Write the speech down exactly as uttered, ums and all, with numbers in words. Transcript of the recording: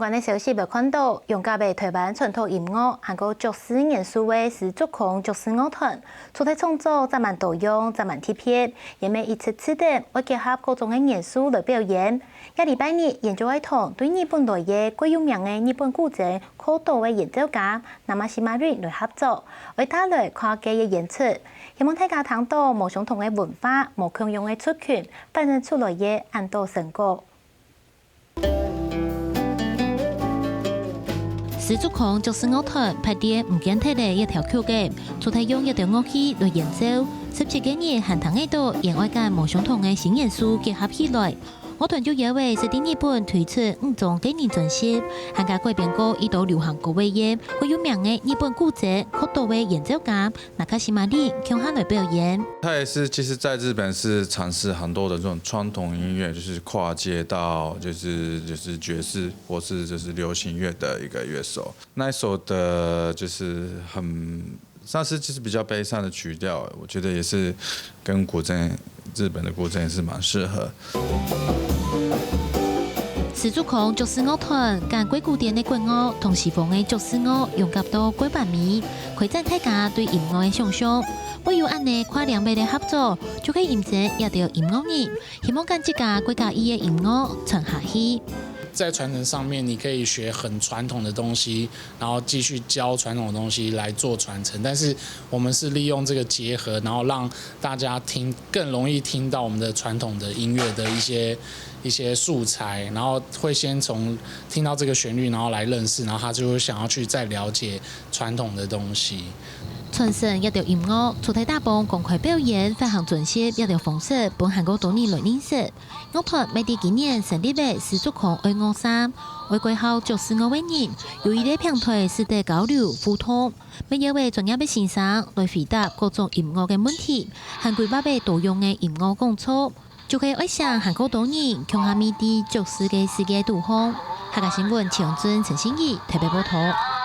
相關个消息會看到，楊家个台灣傳統音樂還過爵士元素个施竹空爵士樂團，除忒創作正蠻多樣、正蠻特別，也每一次次等會結合各種个元素來表演。這禮拜日，演奏會同對日本來个蓋有名个日本古箏Koto个演奏家Namashi Marin來合作，會帶來跨界个演出。希望大家聽到無相同个文化、無共樣个族群，反映出來个恁多成果。 施竹空爵士樂團排列毋見忒个一條曲个，除忒用一條樂器來演奏，十七個月還聽得到，演愛間無相同个新元素結合起來。樂團主要个係在日本推出五張個人專輯，還加改編過一到流行歌个，蓋有名个日本古箏Koto个演奏家 Namashi Marin共下來表演。他也是，其實在日本是嘗試很多的這種傳統音樂，就是跨界到就是就是爵士或是就是流行樂的一個樂手。那一首的就是很，算是就是比較悲傷的曲調，我覺得也是跟古箏日本的古箏也是蠻適合。 施竹空爵士樂團將蓋古典个國樂同西方个爵士樂融合到蓋完美，開展大家對音樂个想像。會有恁呢跨領域个合作，就係因著這兜音樂人希望將自家國家意个音樂傳下去。在傳承上面，你可以學很傳統的東西，然後繼續教傳統的東西來做傳承。但是我們是利用這個結合，然後讓大家聽更容易聽到我們的傳統的音樂的一些一些素材，然後會先從聽到這個旋律，然後來認識，然後他就會想要去再了解傳統的東西。傳承這兜音樂，除忒打幫公開表演、發行專輯這兜方式，分還過多人來認識。樂團乜在今年成立个施竹空愛樂社，為該好爵士樂个人，有一個平台使得交流互動。乜邀請專業个先生來回答各種音樂个問題，還規劃个多樣个音樂講座，就係愛請還過多人共下面對爵士个世界肚項。客家新聞，徐永俊、陳信怡特別報導。